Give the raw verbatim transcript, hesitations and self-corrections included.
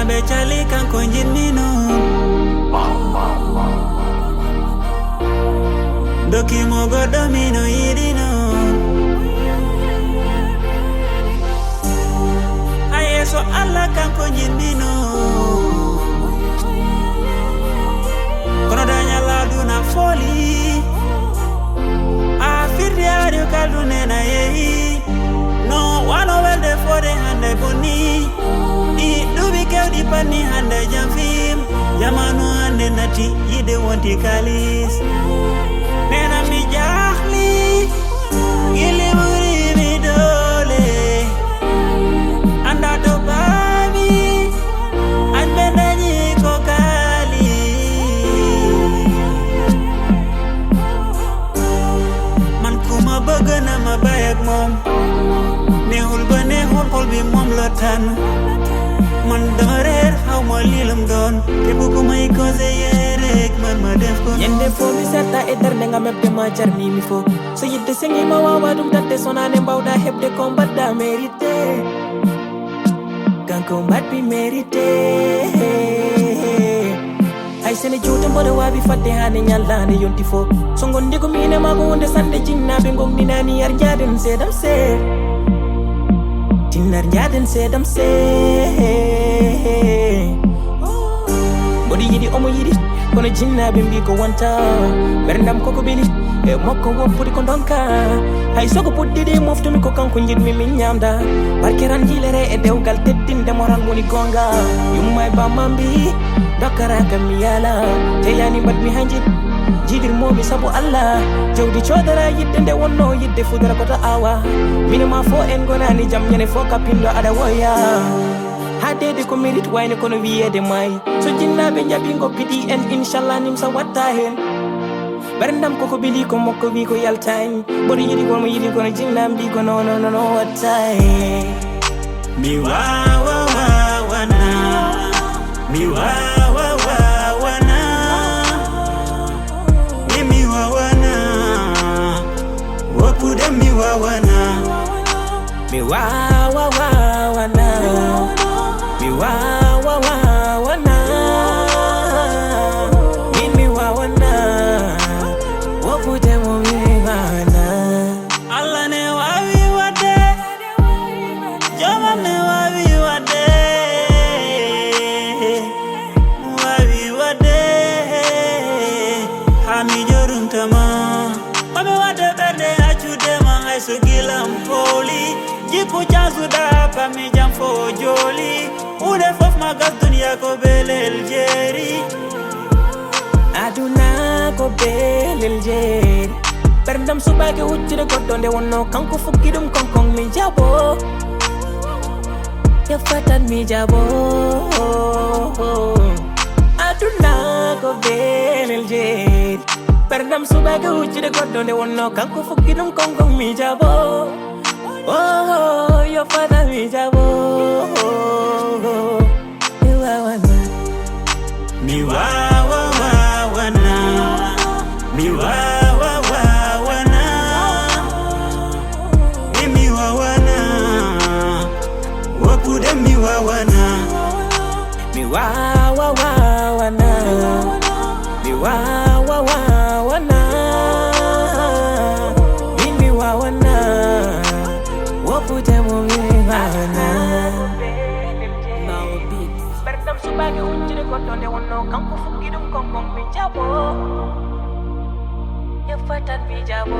Ɓe cali kanko njiɗmi non. Dokki mo goɗɗo mi no yiɗi non. Haa yeeso Allah kanko njiɗmi non. Kono dañal aduna foli. A firti ari kaldu nena yehi. No wano welde fode hande bonni. Ɗi ɗuɓi kewɗi panni hande jam fim. Jamanu hande nati yiɗde wonti kalis. Nena mi jahli. Gili ɓuri mi doole. Anda to bami. An ɓe dañi ko kali. Man kuma bëgg na ma bàyyi ak moom. Neexul ba neexul xol bi moom la tànn. Man dama reer xaw ma lii lam doon. Te bu ko may conseiller rek man ma def ko. Ñande fo mi setta e darnde nga mebde ma jarni mi fo. So yidde sengi ma wawa ɗum daɗde sonane mbawɗa heɓde ko mbaɗɗa mérité. Kanko mbaɗmi mérité. Hay sene juuta mboɗo waawi fadde haa ne ñallaande yonti fof. So ngondigu miin e maako wonde sannde jinnaaɓe ngogninani yar njaaden seedam see. Tinnar njaaden seedam see. Mboɗo yiɗi omo yiɗi kono jinnaaɓe mbi ko wonta. Ɓerndam koko ɓeli e mokko woppude ko ndonka. Hay soko puɗɗiɗi moftumi ko kanko njiɗmi min ñaamda. Barke ran jilere e dewgal teddinde mo ran woni goonga. Yumma e bamma mbi dokkara kam mi yala. Te yani mbaɗmi hanjit jiidirmomi sabu Allah. Jawdi coodara yidde nde wonno yidde fudara koto awa. Mine ma fo en gonani jam ñande fo ka pindo aɗa woya. Hadeede ko mérite wayne kono wiyeede maayi. So jinnaaɓe njaɓi ngoppidi en inchallah nimsa watta heen. Ɓerndam koko ɓeli ko mokko wi ko yaltani. Mboɗo yiɗi komo yiɗi kono jinnaaɓe mbi ko nono nono watta heen. Mi wawa wawana. Mi wawa wawana. Mi mi wawana. Woppude mi wawana. Mi wawa wawana. Mi wawa wawana. Min mi wawana. Woppude mo mi wawana. Allah ne wawi wadde. Joomam ne wawi wadde. Wawi wadde. Haa mi joruntama. Mami wadde ɓernde accude ma hay so gilam poli. Jikku cansuɗa pami jam fo joli. Huunde fof ma gas duniya ko belel jeeri. Aduna ko belel jeeri. Ɓerndam suɓaaki huccude goɗɗo nde wonno kanko fukki ɗum konkon mi jabo. Yafatan mi jabo. Aduna ko belel jeeri. Ɓerndam suɓaaki huccude goɗɗo nde wonno kanko fukki ɗum konkon mi jabo. Oh, yo fata mi jabo. Mi wawana. Mi wawa wawana. Mi wawa wawana. Mi mi wawana. Woppude mi wawana. Mi wawa wawana. Mi wawa wawana. Min mi wawana. Woppude mo mi wawana. Mawo Beats. Ɓerndam suɓaaki huccude goɗɗo nde wonno kanko fukki ɗum konkon mi jabo. Yafatan mi jabo.